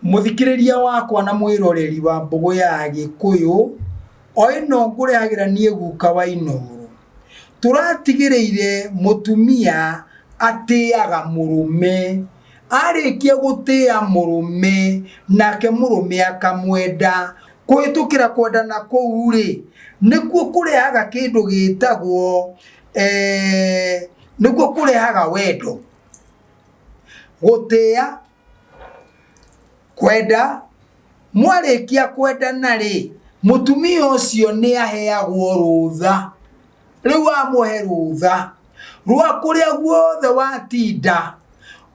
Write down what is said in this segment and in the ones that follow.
Mũthikĩrĩria wakwa na mwĩroreri wa Mbũgũ ya Agĩkũyũ, o ĩno ngũrehagĩra niĩ guka wa Inooro. Tũratigĩrĩire mũtumia atĩaga mũrũme, arĩkia gũtĩa mũrũme, nake mũrũme akamwenda. Kũhĩtũkĩra kwendana kũu rĩ, nĩkuo kũrehaga kĩndũ gĩtagwo nĩkuo kũrehaga wendo. Gũtĩa Kwenda, mwarĩkia kwendana-rĩ, mũtumia ũcio nĩ aheagwo rũtha. Rĩu amũhe rũtha rwa kũrĩa guothe watinda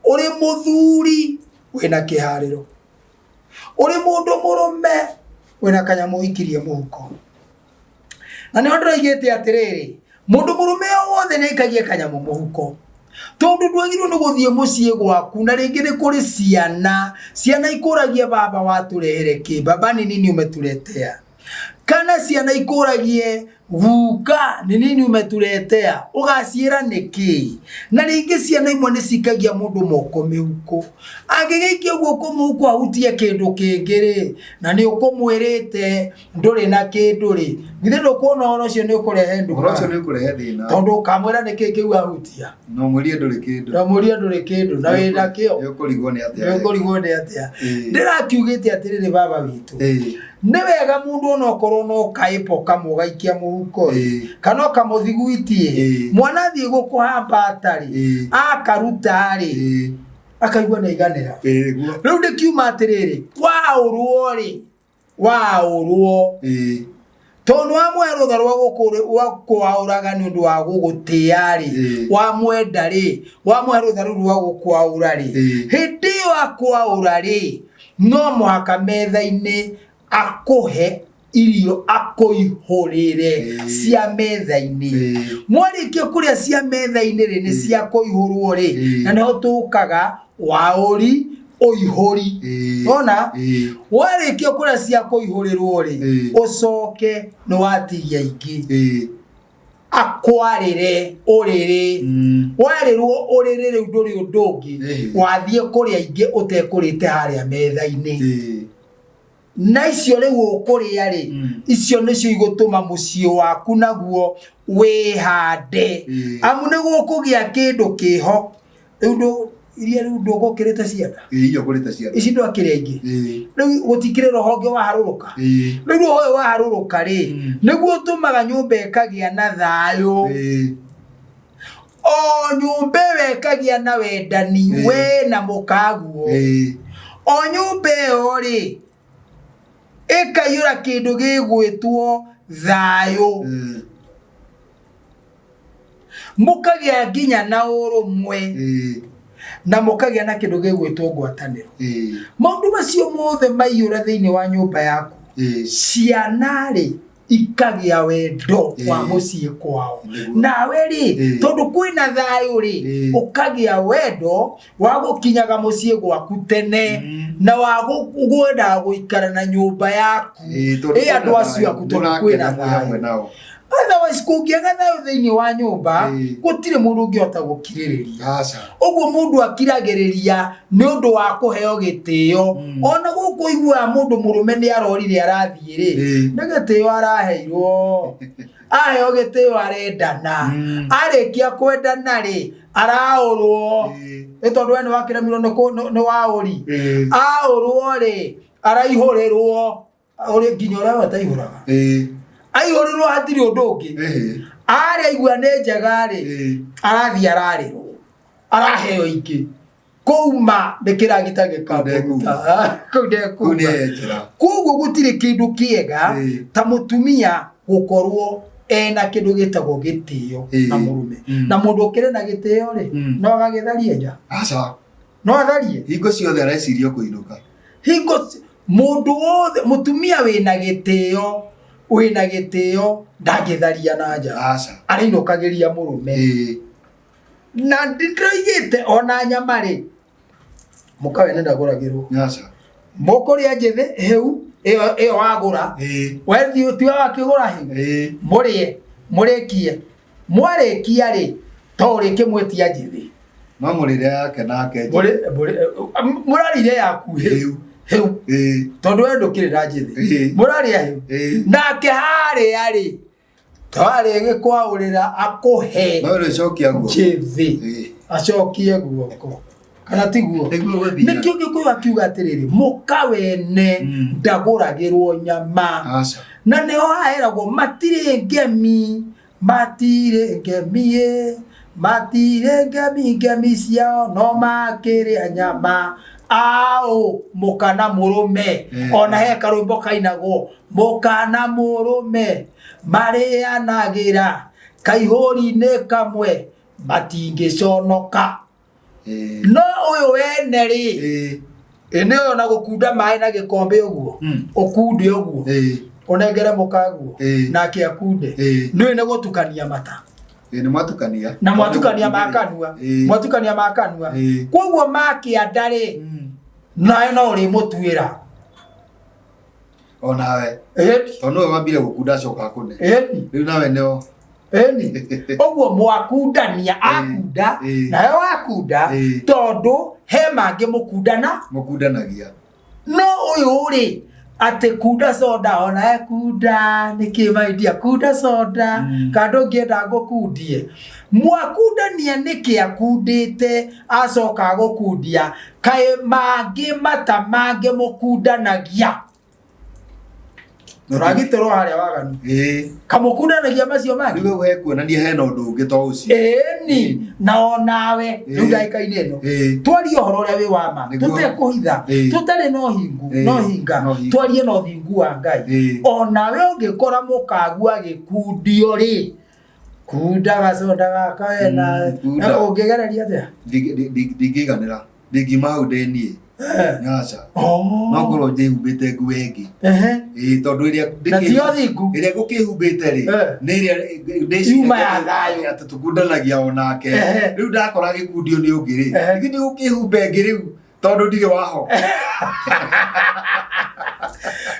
ũrĩ mũthuri wĩna kĩharĩro, ũrĩ mũndũ mũrũme wĩna kanyamũ ũikirie mũhuko. Na nĩho ndĩroigĩte atĩrĩrĩ, mũndũ mũrũme o wothe nĩ aikagie kanyamũ mũhuko. Tondũ ndwagĩrĩirwo nĩ gũthiĩ mũciĩ gwaku na rĩngĩ nĩ kũrĩ ciana, ciana ikũragia baba watũrehere kĩ, baba ni nini umetuletea. Kana ciana ikũragie guka ni nini umetuletea, ũgaciĩra nĩkĩ? Na rĩngĩ ciana imwe nĩ cikagia mũndũ moko mĩhuko. Angĩgĩikia guoko mũhuko ahutie kĩndũ kĩngĩ rĩ, na nĩ ũkũmwĩrĩte ndũrĩ na kĩndũ rĩ, githĩ ndũkuona ũhoro ũcio nĩ ũkũrehe Ũhoro nduka? ũcio nĩ ũkũrehe thĩna. Tondũ ũkamwĩra nĩkĩ kĩu ahutia. Na ũmwĩrie ndũrĩ kĩndũ. Na ũmũrie ndũrĩ kĩndũ na wĩna kĩo. Nĩ ũkũrigwo nĩ atĩa. Nĩ ũkũrigwo nĩ atĩa. Ĩĩ. Ndĩrakiugĩte atĩrĩrĩ baba witũ. Ĩĩ. Nĩ wega mũndũ ona okorwo no kaĩpo kamwe ũgaikia mũhuko rĩ, Ĩĩ. kana ũkamũthiguitie Ĩĩ. mwana athiĩ gũkũhamba rĩ, Ĩĩ. akaruta rĩ, Ĩĩ. akaigua nĩ aiganĩra. Ĩĩ guo. Rĩu ndĩkiuma atĩrĩrĩ, waũrwo rĩ, waũrwo Ĩĩ. tondũ wamũhe rũtha rwa rwa kwaũraga nĩ ũndũ wa gũgũtĩa rĩ Ĩĩ. wamwenda rĩ wamũhe rũtha rũu rwa gũkwaũra rĩ Ĩĩ. hĩndĩ ĩyo akwaũra rĩ no mũhaka metha-inĩ akũhe irio akũihũrĩre Ĩĩ. cia metha-inĩ Ĩĩ. mwarĩkia kũrĩa cia metha-inĩ rĩ nĩ cia kũihũrwo rĩ Ĩĩ. na nĩho tũkaga waũri ũihũri Ĩĩ. ona Ĩĩ. warĩkia kũrĩa cia kũihũrĩrwo rĩ Ĩĩ. ũcoke nĩ watigia ingĩ Ĩĩ. akwarĩre ũrĩrĩ warĩrwo ũrĩrĩ rĩu ndũrĩ ũndũ ũngĩ Ĩĩ. wathiĩ kũrĩa ingĩ ũtekũrĩte harĩa metha-inĩ Ĩĩ. Na icio rĩu ũkũrĩa rĩ, icio nĩcio igũtũma mũciĩ waku naguo wĩhande. Amu nĩ gũkũgĩa kĩndũ kĩho. Rĩu ndũ iria rĩu ndũgũkĩrĩte cianda. Ĩĩ iria ũkũrĩte cianda. Ici ndwakĩrĩa ingĩ. Ĩĩ. Rĩu gũtikĩrĩ rũhonge waharũrũka. Ĩĩ. Rĩu rũhonge ũyũ waharũrũka rĩ, nĩguo ũtũmaga nyũmba ĩkagĩa na thayũ. Ĩĩ. O nyũmba ĩyo ĩkagĩa na wendani Ĩĩ. we na mũkaguo. Ĩĩ. O nyũmba ĩyo rĩ, ĩkaiyũra kĩndũ gĩgwĩtwo thayũ. Mũkagĩa nginya na ũrũmwe Ĩĩ. na mũkagĩa na kĩndũ gĩgwĩtwo ngwatanĩro. Ĩĩ. Maũndũ macio mothe maiyũra thĩinĩ wa nyũmba yaku. Ĩĩ. Ciana rĩ, ikagĩa wendo wa mũciĩ kwao. Nĩguo. Nawe rĩ, tondũ kwĩna thayũ rĩ, ũkagĩa wendo wa gũkinyaga mũciĩ gwaku tene na wa kwendaga gũikara na nyũmba yaku Ĩĩ, tondũ ĩ andũ kwĩna acio thayũ, aku tondũ kwĩna mũrakena mwĩ hamwe thayũ. nao. Otherwise kũngĩaga thayũ thĩinĩ wa nyũmba gũtirĩ mũndũ ũngĩhota gũkirĩrĩria. Aca. Ũguo mũndũ akiragĩrĩria nĩ ũndũ wa kũheo gĩtĩo. Ona gũkũ ũiguaga mũndũ mũrũme nĩ arorire arathiĩ rĩ, nĩ gĩtĩo araheirwo. Aheo gĩtĩo arendana. Arĩkia kwendana rĩ, araũrwo. Nĩ tondũ we nĩ wakĩremirwo nĩ waũri. Aũrwo rĩ, araihũrĩrwo. Ũrĩ nginya ũrĩa we ũtaihũraga. Aihũrĩrwo hatirĩ ũndũ ũngĩ. Arĩa aigua nĩ njega rĩ, arathiĩ ararĩrwo. Araheo ingĩ. Kũu ma nĩ kĩragita gĩkamũruta. Kũu Kũu ndekuma. nĩ njĩra. Koguo gũtirĩ kĩndũ kĩega ta mũtumia gũkorwo ena kĩndũ gĩtagwo gĩtĩo na mũrũme. Na mũndũ ũkĩrĩ na gĩtĩo rĩ, no agagĩtharie nja? Aca. No atharie? Hingo ciothe areciria o kũinũka. Hingo mũndũ wothe mũtumia wĩna gĩtĩo wĩna gĩtĩo ndangĩtharia na nja. Aca. Arĩinũkagĩria mũrũme. Na ndĩroigĩte ona nyama rĩ, mũka wene ndagũragĩrwo. Aca. Mũkũrĩa njĩthĩ hĩu ĩyo ĩyo wagũra. We thiĩ tiwe wakĩgũra hĩu. Mũrĩe mũrĩkie. Mwarĩkia rĩ, to ũrĩkĩmwĩtia njĩthĩ. No mũrĩre yake nake njĩthĩ. Mũrarĩire yaku hĩu. Hĩu. Ĩĩ. Tondũ we ndũkĩrĩ na njĩthĩ. Ĩĩ. Mũrarĩa hĩu. Ĩĩ. Nake harĩa rĩ, twarĩ gĩkwaũrĩra akũhe No ũrĩcokia guoko. njĩthĩ. Ĩĩ. Acokie guoko. Kana tiguo? Nĩguo gũthiaga. Nĩkĩo Gĩkũyũ akiuga atĩrĩrĩ, mũka wene ndagũragĩrwo nyama. Aca. Na nĩho haheragwo matirĩ ngemi, matirĩ ngemi ĩ, matirĩ ngemi, ngemi ciao no makĩrĩa nyama. Aũ mũka na mũrũme. Ona he karwĩmbo kainagwo, mũka na mũrũme marĩanagĩra kaihũri-inĩ kamwe matingĩconoka. Ĩĩ. No ũyũ wene rĩ, Ĩĩ. ĩ nĩ ũyũ na gũkunda maĩ na gĩkombe ũguo, ũkunde ũguo, Ĩĩ. ũnengere mũkaguo, Ĩĩ. nake akunde. Ĩĩ. Nĩ ũyũ nĩ gũtukania mata. Ĩĩ nĩ mwatukania. Na mwatukania makanua. Ĩĩ. Mwatukania makanua. Ĩĩ. Koguo makĩanda rĩ, nawe no ũrĩmũtuĩra. Onawe. Ĩni. Tondũ nĩwe wambire gũkunda acoka akũne. Ĩni. Rĩu nawe nĩo. Ĩni. Ũguo mwakundania, akunda, Ĩĩ. nawe wakunda, Ĩĩ. tondũ he mangĩ mũkundana. Mũkundanagia. No ũyũ rĩ, atĩ kunda soda, ona kunda, nĩkĩ my dear, kunda soda, kana ndũngĩenda ngũkundie. Mwakundania nĩkĩ akundĩte, acoka agũkundia, kaĩ mangĩ mata mangĩ mũkundanagia. Tũragitĩrwo harĩa waganu. Ĩĩ. Kamũkundanagia macio mangĩ. Rĩu he kuonania hena ũndũ ũngĩ to ũcio. Ĩni, na onawe, rĩu Ĩĩ. ndagĩka-inĩ ĩno. Ĩĩ. Twarie ũhoro ũrĩa wĩ wa ma, Nĩguo. tũtekũhitha, Ĩĩ. tũtarĩ na ũhingu, Ĩĩ. na ũhinga, Na ũhinga. twarie na ũthingu wa Ngai. Ĩĩ. Onawe ũngĩkora mũkagu agĩkundio rĩ, kunda gacoda gaka we na Kunda. ũngĩgereria atĩa? Ndingĩiganĩra. Ndingiuma hau ndĩ niĩ. Aca. Oh. No ngorwo njĩhumbĩte nguo ĩngĩ. Ehe. Ĩĩ tondũ ĩrĩa Na ti ũthingu. ĩrĩa ngũkĩhumbĩte rĩ Eh. nĩ ĩrĩa ndĩciragia Yuma ya thayũ. atĩ tũkundanagia onake. Ehe. Rĩu ndakora gĩkundio nĩ ũngĩ rĩ. Ehe. Githĩ ndigũkĩhumba ĩngĩ rĩu tondũ ndirĩ waho.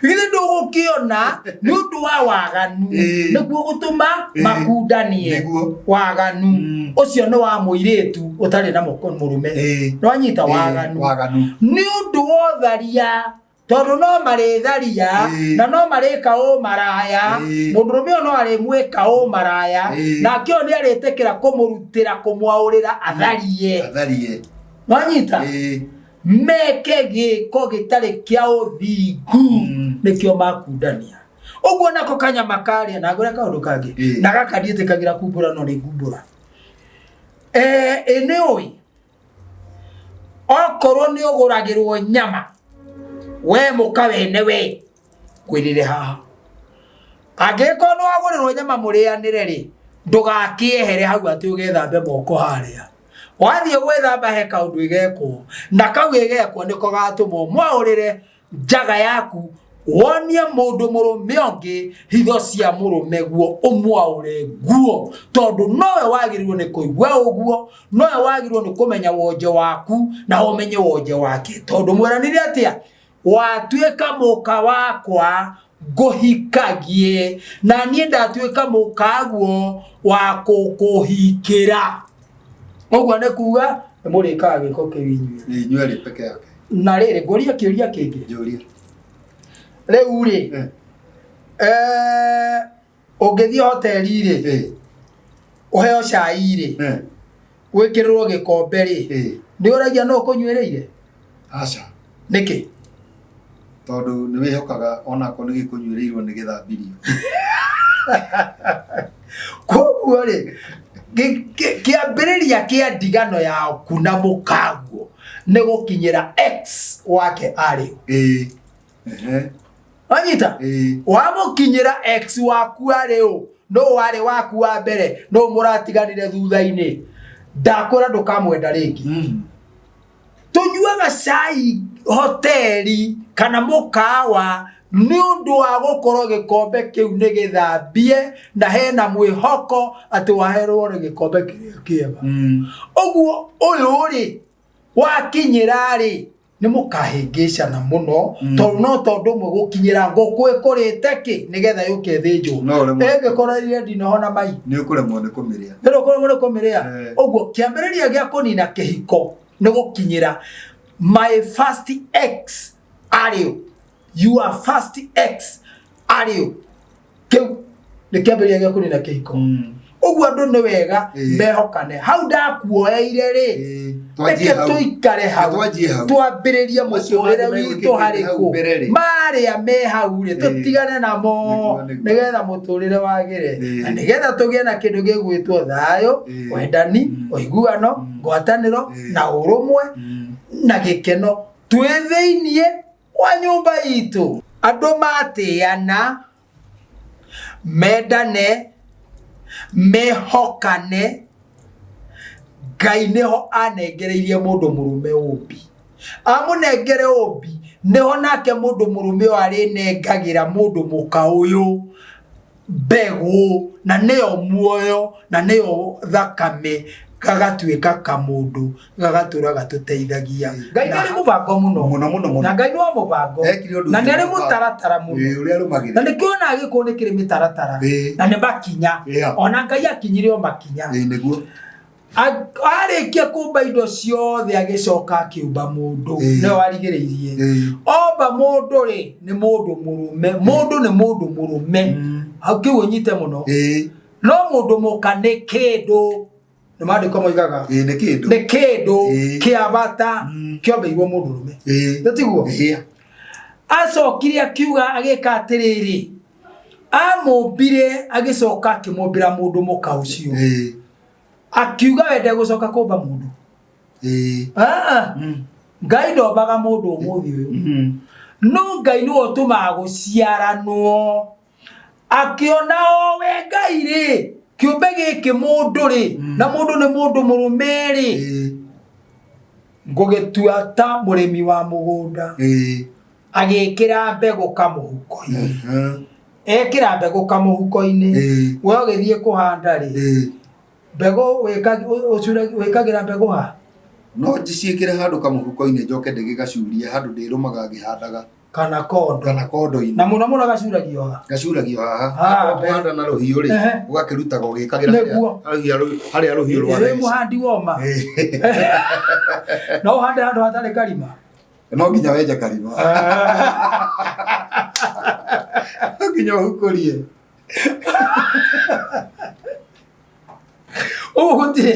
Githĩ ndũgũkĩona nĩ ũndũ wa waganu Ĩĩ. nĩguo gũtũma Ĩĩ. makundanie. Nĩguo. Waganu ũcio nĩ wa mũirĩtu ũtarĩ na mũrũme. Ĩĩ. Nĩwanyita Ĩĩ, waganu. Waganu. Nĩ ũndũ wa ũtharia tondũ no marĩtharia Ĩĩ. na no marĩka ũmaraya. Ĩĩ. Mũndũrũme ũyũ no arĩmwĩka ũmaraya Ĩĩ. nake ũyũ nĩ arĩtĩkĩra kũmũrutĩra kũmwaũrĩra atharie. Atharie. Wanyita? Ĩĩ. Meke gĩko gĩtarĩ kĩa ũthingu nĩkĩo makundania. Ũguo nako kanyama karĩa na ngwĩre kaũndũ kangĩ Ĩĩ. na gaka ndiĩtĩkagĩra kumbũra no nĩ ngumbũra. Ĩ nĩ ũĩ okorwo nĩ ũgũragĩrwo nyama we mũka wene we ngwĩrĩre haha angĩkorwo nĩ wagũrĩrwo nyama mũrĩanĩre rĩ ndũgakĩehere hau atĩ ũgethambe moko harĩa wathiĩ gwĩthamba he kaũndũ ĩgekwo na kau ĩgekwo nĩko gatũma ũmwaũrĩre njaga yaku wonie mũndũ mũrũme ũngĩ hitho cia mũrũme guo ũmwaũre nguo tondũ nowe wagĩrĩirwo nĩ kũigua ũguo nowe wagĩrĩirwo nĩ kũmenya wonje waku na ũmenye wonje wake tondũ mweranire atĩa watuĩka mũka wakwa ngũhikagie na niĩ ndatuĩka mũkaguo wa kũkũhikĩra ũguo nĩ kuga nĩ mũrĩkaga gĩko kĩu inyuĩ Ĩĩ, inyuĩ erĩ peke yake. na rĩrĩ ngũrie kĩũria kĩngĩ Njũria. rĩu rĩ ũngĩthiĩ hoteli rĩ Ĩĩ. ũheo cai rĩ wĩkĩrĩrwo gĩkombe rĩ Ĩĩ. nĩ ũragia no ũkũnyuĩrĩire Aca. nĩkĩ Tondũ nĩ wĩhokaga onakorwo nĩ gĩkũnyuĩrĩirwo nĩ gĩthambirio. Koguo rĩ kĩambĩrĩria kĩa ndigano yaku na mũkaguo nĩ gũkinyĩra ex wake arĩ ũ. Ĩĩ. Ehe. Wanyita? Ĩĩ. Wamũkinyĩra ex waku arĩ ũ nũ warĩ waku wa mbere nũ mũratiganire thutha-inĩ ndakwĩra ndũkamwenda rĩngĩ. Tũnyuaga cai hoteli kana mũkawa nĩ ũndũ wa gũkorwo gĩkombe kĩu nĩ gĩthambie na hena mwĩhoko atĩ waherwo nĩ gĩkombe kĩrĩa kĩega. Ũguo ũyũ rĩ wakinyĩra rĩ nĩ mũkahĩngĩcana mũno tondũ no tondũ ũmwe gũkinyĩra ngũkũ ĩkũrĩte kĩ nĩgetha yũke ĩthĩnjwo. No ũremwo. Ĩngĩkorwo ĩrĩ ndinoho na mai. Nĩ ũkũremwo nĩ kũmĩrĩa. Nĩ ũkũremwo nĩ kũmĩrĩa. Ũguo kĩambĩrĩria gĩa kũnina kĩhiko nĩ gũkinyĩra my first ex Arĩ ũ? Your first ex arĩ ũ? Kĩu nĩ kĩambĩrĩria gĩa kũnina kĩhiko. Ũguo andũ nĩ wega mehokane. Hau ndakuoeire rĩ, Twanjie reke hau. tũikare hau, Twanjie hau. twambĩrĩrie Macio mũtũrĩre mangĩ witũ megwĩkĩkĩte harĩ hau kũ mbere rĩ. marĩa me hau rĩ, tũtigane namo Nĩguo, nĩguo. nĩgetha mũtũrĩre wagĩre na nĩgetha tũgĩe na kĩndũ gĩgwĩtwo thayũ, wendani, ũiguano, ngwatanĩro na ũrũmwe na gĩkeno twĩ thĩiniĩ wa nyũmba itũ. Andũ matĩana, mendane, mehokane, Ngai nĩho anengereirie mũndũ mũrũme ũmbi. Amũnengere ũmbi, nĩho nake mũndũ mũrũme ũyũ arĩnengagĩra mũndũ mũka ũyũ mbegũ, na nĩyo muoyo, na nĩyo thakame, gagatuĩka kamũndũ gagatũra gatũteithagia. Ngai nĩ arĩ mũbango mũno. Mũno mũno mũno. Na Ngai nĩ wa mũbango. Ekire ũndũ Na nĩ arĩ ũcio mũbango. mũtaratara mũno. Ĩĩ, ũrĩa arũmagĩrĩra. Na nĩkĩo ona Gĩkũyũ nĩ kĩrĩ mĩtaratara. Ĩĩ. Na nĩ makinya. Yeah. Ona Ngai akinyire o makinya. Ĩĩ, nĩguo. Arĩkia kũmba indo ciothe agĩcoka akĩũmba mũndũ. Ĩĩ. Nĩwe warigĩrĩirie. Ĩĩ. Omba mũndũ rĩ, nĩ mũndũ mũrũme. Mũndũ nĩ mũndũ mũrũme. Hau kĩu ũnyite mũno. Ĩĩ. No mũndũ mũka nĩ kĩndũ. Nĩ maandĩko moigaga. Ĩĩ, nĩ kĩndũ. Nĩ kĩndũ Ĩĩ. kĩa bata kĩombĩirwo mũndũ mũrũme. Ĩĩ. Nĩ tiguo? Ĩĩ. Acokire akiuga agĩka atĩrĩrĩ, amũmbire agĩcoka akĩmũmbĩra mũndũ mũka ũcio. Ĩĩ. Akiuga we ndegũcoka kũmba mũndũ. Ĩĩ. Ah, Ngai ndombaga mũndũ ũmũthĩ ũyũ. No Ngai nĩwe ũtũmaga gũciaranwo. Akĩona o we Ngai rĩ, kĩũmbe gĩkĩ mũndũ rĩ, na mũndũ nĩ mũndũ mũrũme rĩ, Ĩĩ. ngũgĩtua ta mũrĩmi wa mũgũnda. Ĩĩ. Agĩkĩra mbegũ kamũhuko-inĩ. Mhm. Ekĩra mbegũ kamũhuko-inĩ. Ĩĩ. We ũgĩthiĩ kũhanda rĩ, Ĩĩ. mbegũ wĩkagĩra mbegũ ha? No njiciĩkĩre handũ kamũhuko-inĩ njoke ndĩgĩgacurie handũ ndĩrũmaga ngĩhandaga. Kana kondo. Kana kondo-inĩ. Na mũno mũno gacuragio ha? Gacuragio haha. Haha mbere. Kũhanda na rũhiũ rĩ, Ehe. ũgakĩrutaga ũgĩkagĩra Nĩguo. harĩa rũhiũ rwa Wĩ theca. mũhandi woma. No ũhande handũ hatarĩ karima. No nginya wenje karima. No nginya ũhukũrie. Ũguo gũtirĩ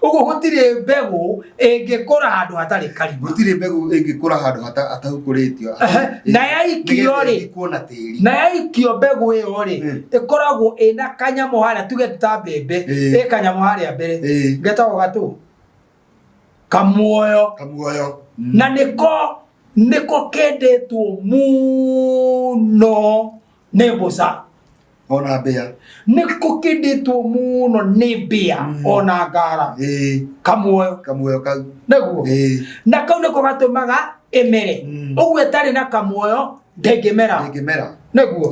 ũguo gũtirĩ mbegũ ĩngĩkũra handũ hatarĩ karima. Gũtirĩ mbegũ ĩngĩkũra handũ hatahukũrĩtio. Ehe, na yaikio rĩ, Nĩgetha ĩthikwo na tĩri. na yaikio mbegũ ĩyo rĩ, ĩkoragwo ĩna kanyamũ harĩa tuge ta mbembe, ĩ kanyamũ harĩa mbere, getagwo gatũ kamuoyo. Kamuoyo. Na nĩko kendetwo mũno nĩ mbũca. Ona mbĩa. Nĩko kendetwo mũno nĩ mbĩa ona ngara. Kamuoyo. Kamuoyo kau. Nĩguo. Na kau nĩko gatũmaga ĩmere. Ũguo ĩtarĩ na kamuoyo ndĩngĩmera. Ndĩngĩmera. Nĩguo.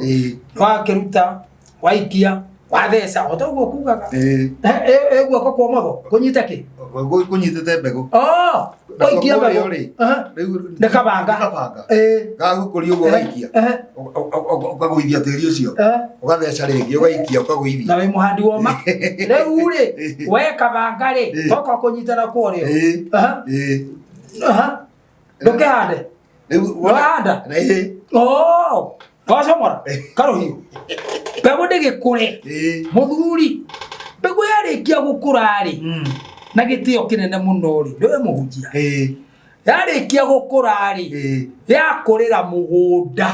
Wakĩruta waikia watheca o ta ũguo kugaga. Ĩ guoko kwa ũmotho kũnyite kĩ? Kũnyitĩte mbegũ. Oh, waikia Nakuo mbegũ. rĩ, rĩu Nĩ kabanga. Nĩ kabanga. Gahukũria ũguo ũgaikia. Ũkagũithia tĩri ũcio. Ũgatheca rĩngĩ ũgaikia ũkagũithia. Na wĩ mũhandi woma. Rĩu rĩ, we kabanga rĩ, toka kũnyitana kwa ũrĩo. Ndũkĩhande. Rĩu Wahanda? Oh, wacomora karũhiũ. Mbegũ ndĩgĩkũre. Mũthuri, mbegũ yarĩkia gũkũra rĩ, na gĩtĩo kĩnene mũno rĩ, ndũĩ mũhunjia. Yarĩkia gũkũra rĩ, yakũrĩra mũgũnda,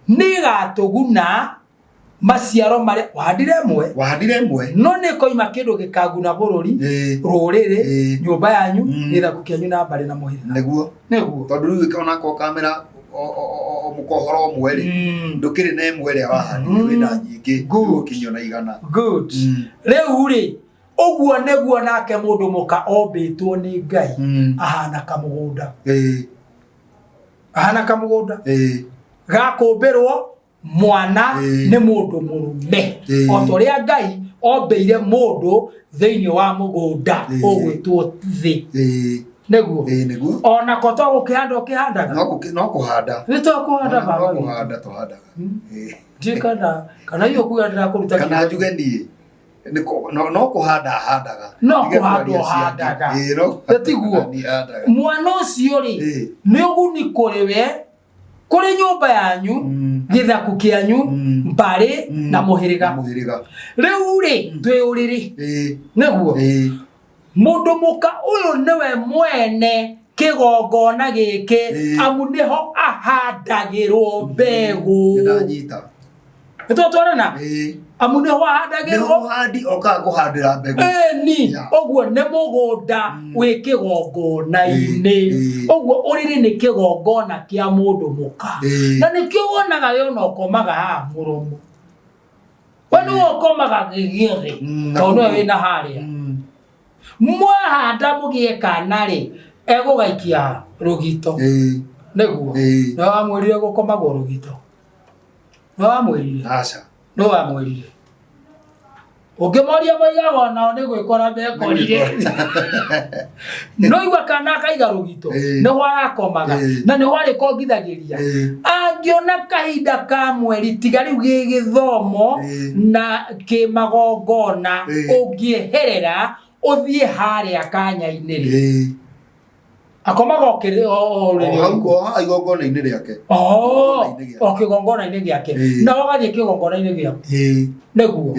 nĩĩgatũguna maciaro marĩa wahandire ĩmwe wahandire ĩmwe no nĩ koima kĩndũ gĩkaguna bũrũri rũrĩrĩ nyũmba yanyu gĩthaku kĩanyu na mbarĩ na mũhĩrĩga. Nĩguo. Nĩguo. Tondũ rĩu ona ko kamera mũkohoro ũmwe rĩ, ndũkĩrĩ na ĩmwe ĩrĩa wahandire, wĩna nyingĩ ũgũkinyio na igana. Good. Rĩu rĩ, ũguo nĩguo nake mũndũ mũka ombĩtwo nĩ Ngai ahana kamũgũnda. Ahana kamũgũnda. Gakũmbĩrwo mwana nĩ mũndũ mũrũme. O ta ũrĩa Ngai ombĩire mũndũ thĩinĩ wa mũgũnda ũgwĩtwo thĩ. Nĩguo. Nĩguo. Onako to gũkĩhanda ũkĩhandaga. No kũhanda. Nĩ to kũhanda No baba witũ. kũhanda tũhandaga. Ndiũĩ kana hihi ũkuga ndĩrakũruta Kana kiugo. njuge niĩ no kũhanda handaga. No Ndige kũhanda kwaria ciake. ũhandaga. No Tiguo. niĩ handaga. Mwana ũcio rĩ, nĩ ũguni kũrĩ we. Kũrĩ nyũmba yanyu, gĩthaku kĩanyu, mbarĩ na mũhĩrĩga. Mũhĩrĩga. Rĩu rĩ, twĩ ũrĩrĩ. Nĩguo. Mũndũ mũka ũyũ nĩwe mwene kĩgongona gĩkĩ, amu nĩho ahandagĩrwo mbegũ. Nĩndanyita. Nĩtwatwarana? Ĩĩ. Amu nĩho Nĩho ahandagĩrwo. Mũhandi okaga kũhandĩra mbegũ. Ĩni. Ũguo nĩ mũgũnda wĩ kĩgongona-inĩ. Ũguo ũrĩrĩ nĩ kĩgongona kĩa mũndũ mũka. Na nĩkĩo wonaga we ona ũkomaga haha mũromo, we nĩwe ũkomaga gĩgĩthĩ, tondũ nĩwe wĩna harĩa. Mwahanda mũgĩe kana rĩ, egũgaikia rũgito. Nĩguo. Nĩwe wamwĩrire gũkomagwo rũgito? Nĩwe wamwĩrire? Aca. Nĩwe wamwĩrire? Ũngĩmoria moigaga onao nĩ gwĩkora mekorire. No igua kana akaiga rũgito, nĩho arakomaga, na nĩho arĩkongithagĩria. Angĩona kahinda ka mweri, tiga rĩu gĩgĩthomo na kĩmagongona, ũngĩeherera ũthiĩ harĩa kanya-inĩ rĩ, akomaga o kĩrĩ o o O ũrĩrĩ hau ũrĩkũ? o haha igongona-inĩ rĩake. Oh, Kĩgongona-inĩ gĩake. o kĩgongona-inĩ gĩake. Na ũgathiĩ kĩgongona-inĩ gĩaku. Nĩguo.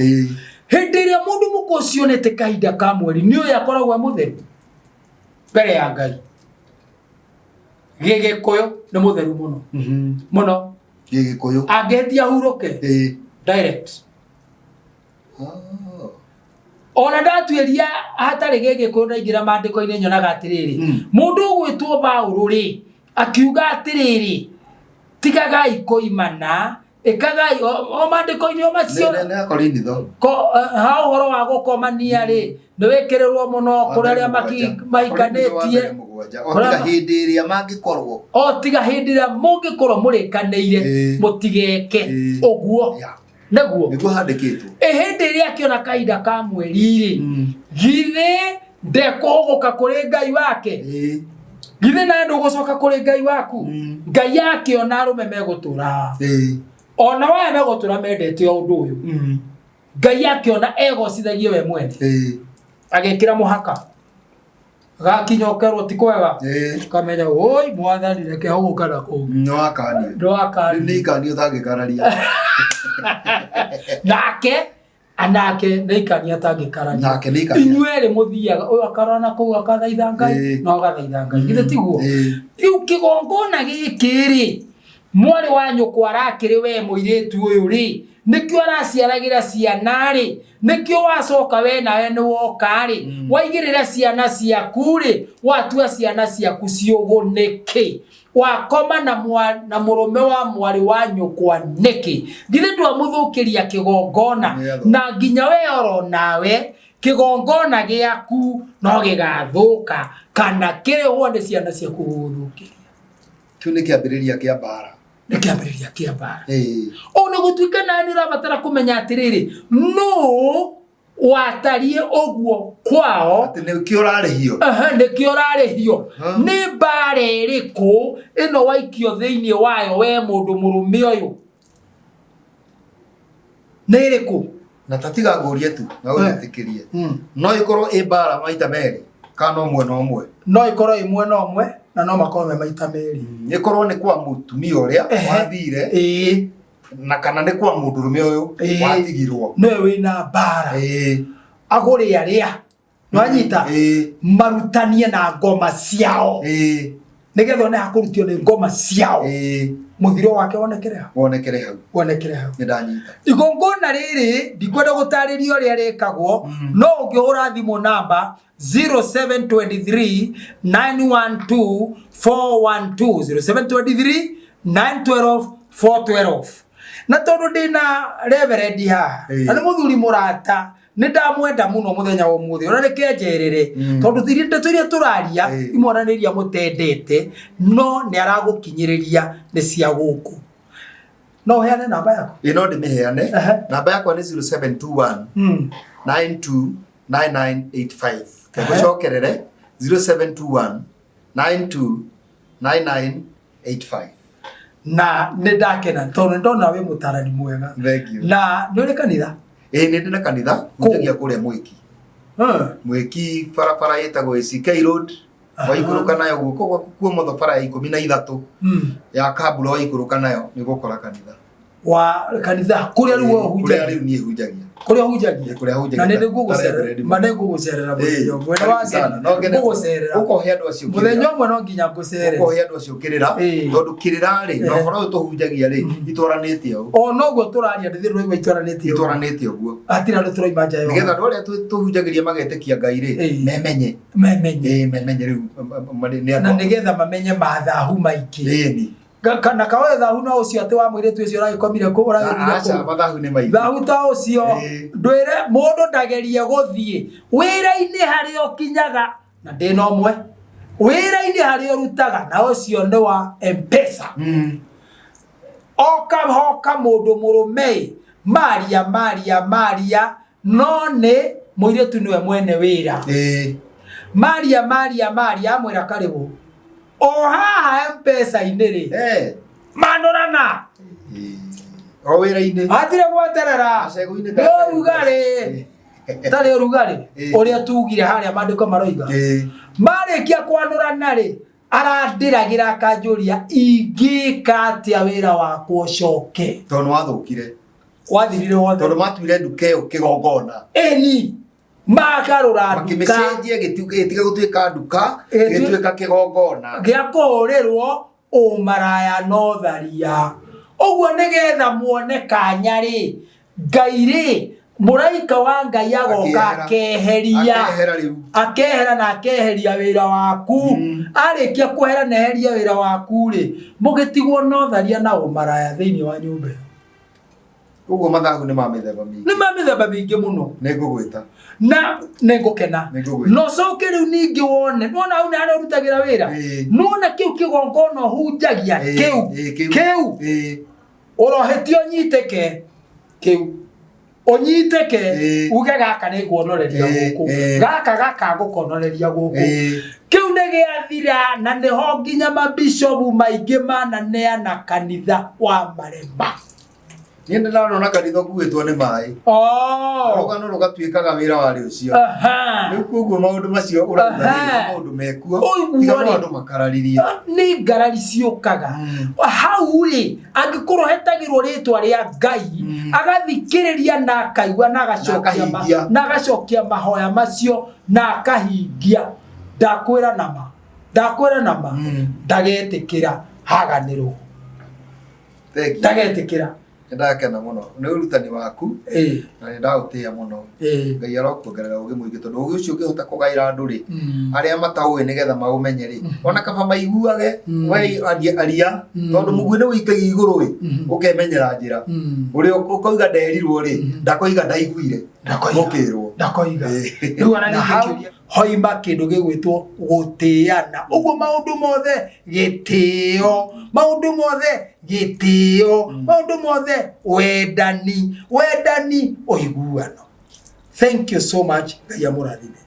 Hĩndĩ ĩrĩa mũndũ mũka ũcio onete kahinda ka mweri, nĩ ũyũ akoragwo e mũtheru mbere ya Ngai. Gĩgĩkũyũ nĩ mũtheru mũno mũno. Gĩgĩkũyũ. Angĩhĩtia hurũke direct. Ah. Ona ndatuĩria hatarĩ gĩgĩkũyũ, ndaingĩra maandĩko-inĩ nyonaga atĩrĩrĩ, mũndũ ũgwĩtwo Paũlũ rĩ, akiuga atĩrĩrĩ, tigagai kũimana, ĩkagai o maandĩko-inĩ o macio. Nĩ Akorinitho. Ha ũhoro wa gũkomania rĩ, nĩ wĩkĩrĩrwo mũno kũrĩ arĩa mahikanĩtie. O tiga hĩndĩ ĩrĩa mangĩkorwo. O tiga hĩndĩ ĩrĩa mũngĩkorwo mũrĩkanĩire, mũtigeke ũguo. Nĩguo. Nĩguo handĩkĩtwo. Ĩ hĩndĩ ĩrĩa akĩona kahinda ka mweri rĩ, githĩ ndekũhũgũka kũrĩ Ngai wake? Githĩ nawe ndũgũcoka kũrĩ Ngai waku? Ngai akĩona arũme megũtũra, ona waya megũtũra mendete o ũndũ ũyũ, Ngai akĩona egocithagie we mwene, agĩkĩra mũhaka gakinya ũkerwo ti kwega. Kamenya oi mwathani, reke hũgũka na kũu. No akanio. Ndwakanio. Rĩu nĩ ikanio ũtangĩkararia. Nake anake nĩ ikania atangĩkararia. Nake nĩ ikania. Inyuerĩ mũthiaga, ũyũ akarora na kũu akathaitha Ngai, na ũgathaitha Ngai, githĩ tiguo? Ĩĩ. Rĩu kĩgongona gĩkĩ rĩ, mwarĩ wa nyũkwa arakĩrĩ we mũirĩtu ũyũ rĩ, nĩkĩo araciaragĩra ciana rĩ, nĩkĩo wacoka we nawe nĩ woka rĩ, waigĩrĩra ciana ciaku rĩ, watua ciana ciaku ciũgũ nĩkĩ? Wakoma na mũrũme wa mwarĩ wa nyũkwa nĩkĩ? Githĩ ndwamũthũkĩria kĩgongona? Nĩathũ. Na nginya we oro nawe kĩgongona gĩaku no gĩgathũka kana kĩrĩhwo nĩ ciana ciaku gũgũthũkĩria. Kĩu nĩ kĩambĩrĩria kĩa mbara. Nĩ kĩambĩrĩria kĩa mbara. Ĩĩ. Ũũ nĩ gũtuĩka nawe nĩ ũrabatara kũmenya atĩrĩrĩ, nũũ watariĩ ũguo kwao. Atĩ nĩkĩo ũrarĩhio. Aha, nĩkĩo ũrarĩhio. Nĩ mbara ĩrĩkũ ĩno waikio thĩinĩ wayo we mũndũ mũrũme ũyũ? Nĩ ĩrĩkũ? Na tatiga ngũrie tu na ũnjĩtĩkĩrie, no ĩkorwo ĩ mbara maita merĩ kana no mwena ũmwe? No ĩkorwo ĩ mwena ũmwe na no makorwo me maita merĩ. Ĩkorwo nĩ kwa mũtumia ũrĩa wathire na kana nĩ kwa mũndũrũme ũyũ watigirwo. Nĩwe wĩna mbara. Agũre arĩa nwanyita, marutanie na ngoma ciao, nigetha one hakũrutio nĩ ngoma ciao, mũthiro wake wonekere hau. Wonekere hau. Wonekere hau. Nĩ ndanyita. Igongona rĩrĩ ndikwenda gũtarĩria ũrĩa rĩkagwo, no ũngĩhũra thimũ namba 0723 912 412, 0723 912 412. Na tondũ ndĩna reverendi haha, na nĩ mũthuri mũrata, nĩ ndamwenda mũno mũthenya wa ũmũthĩ, ona reke njerere, tondũ ndeto iria tũraria imwe nĩ iria mũtendete, no nĩ aragũkinyĩrĩria nĩ cia gũkũ. No ũheane namba yaku? Ĩ, no ndĩmĩheane. Namba yakwa nĩ 0721 929985. Ngũcokerere, 0721 929985. Na nĩ ndakena tondũ nĩ ndona wĩ mũtarani mwega. Thank you. Na nĩ ũrĩ kanitha? Ĩ, nĩ ndĩ na kanitha. Hunjagia kũrĩa Mwĩki. Mwĩki, barabara ĩtagwo ACK Road. Waikũrũka nayo guoko gwaku kuomotho bara ya 13 ya Kambura waikũrũka nayo nĩ ũgũkora kanitha. Wa kanitha kũrĩa rĩu Kũrĩa ũhunjagia? Rĩu niĩ hunjagia. Kũrĩa ũhunjagia? Ĩ, kũrĩa hunjagia. Na nĩ nĩngũgũcerera. Reverend. Ma nĩngũgũcerera mũthenya ũmwe. Nĩ Karibu sana. No ngene. Ngũgũcerera. Ũkohe andũ acio Mũthenya kĩrĩra. ũmwe no nginya ngũcerere. Ũkohe andũ acio kĩrĩra. Tondũ kĩrĩra rĩ na ũhoro ũyũ tũhunjagia rĩ itwaranĩte ũũ. O noguo tũraria ndĩthĩ rũigua itwaranĩtie ũguo. Itwaranĩte ũguo. Hatirĩ andũ tũraima nja Nĩgetha yo. andũ arĩa tũhunjagĩria magetĩkia Ngai rĩ memenye. Memenye. Ĩ, memenye rĩu nĩ Na andũ. nĩgetha mamenye mathahu maingĩ. Ĩni. Kana kaoe thahu no ũcio atĩ wa mũirĩtu ũcio ũragĩkomire kũ ũragĩthire Aca kũ. mathahu nĩ maingĩ. Thahu ta ũcio ndwĩre mũndũ ndagerie gũthiĩ wĩra-inĩ harĩa ũkinyaga na ndĩna ũmwe wĩra-inĩ harĩa ũrutaga na ũcio nĩ wa mpesa. Oka hoka mũndũ mũrũme maria maria maria no nĩ mũirĩtu nĩwe mwene wĩra. Maria maria maria amwĩra karĩbũ o haha mpesa-inĩ rĩ manũrana. O wĩra-inĩ. Hatirĩ gweterera. Gacegũ-inĩ nĩ ũrugarĩ tarĩ ũrugarĩ ũrĩa tugire harĩa maandĩko maroiga. Marĩkia kwanũrana rĩ arandĩragĩra akanjũria ingĩka atĩa wĩra wakwa ũcoke. Tondũ nĩwathũkire. Wathirire wothe. Tondũ matuire nduka ĩyo kĩgongona. Ĩni magarũra nduka. Makĩmĩcenjia ĩgĩtiga gũtuĩka nduka ĩgĩtuĩka kĩgongona. Gĩa kũhũrĩrwo ũmaraya no tharia. Ũguo nĩgetha muone kanya rĩ Ngai rĩ mũraika wa Ngai agoka akeheria. Akehera rĩu. Akehera na akeheria wĩra waku. Arĩkia kwehera na eheria wĩra waku rĩ mũgĩtigwo no tharia na ũmaraya thĩinĩ wa nyũmba ĩyo. Koguo mathahu nĩ ma mĩthemba mĩingĩ. Nĩ ma mĩthemba mĩingĩ mũno. Nĩ ngũgwĩta. Na nĩ ngũkena. Nĩ ngũgwĩta. Na ũcoke rĩu ningĩ wone nĩwona hau nĩ harĩa ũrutagĩra wĩra. Nĩwona kĩu kĩgongona ũhunjagia kĩu kĩu ũrohĩtie ũnyitĩke kĩu ũnyitĩke uge gaka nĩ nguonoreria gũkũ gaka gaka ngũkonoreria gũkũ kĩu nĩ gĩathira na nĩho nginya mabishopu maingĩ mananeana kanitha wa marema. Niĩ nĩ ndarona kanitha ũkuĩtwo nĩ maĩ. Rũgano rũgatuĩkaga wĩra warĩ ũcio. Rĩu koguo maũndũ macio ũrauga rĩ, maũndũ mekuo tiga no andũ makararirie. Nĩ ngarari ciũkaga hau rĩ angĩkorwo hetagĩrwo rĩtwa rĩa Ngai agathikĩrĩria na akaigua na agacokia na agacokia mahoya macio na akahingia ndakwĩra nama ndakwĩra nama ndagetĩkĩra haganĩrwo. Ndagetĩkĩra. Nĩ ndakena mũno nĩ ũrutani waku na nĩ ndaũtĩĩa mũno. Ngai arokuongerera ũgĩ mũingĩ tondũ ũgĩ ũcio ũngĩhota kũgaĩra andũ rĩ arĩa mataũĩ nĩgetha maũmenye rĩ ona kaba maiguage we aria tondũ mũguĩ nĩ wĩikagia igũrũ ĩ ũkemenyera njĩra ũrĩa ũkoiga nderirwo rĩ ndakoiga ndaiguire mũkĩrwo ndakoiga. Rĩu ona ningĩ hoima kĩndũ gĩgwĩtwo gũtĩana ũguo maũndũ mothe gĩtĩo maũndũ mothe gĩtĩo maũndũ mothe wendani wendani ũiguano. Thank you so much. Ngai amũrathime.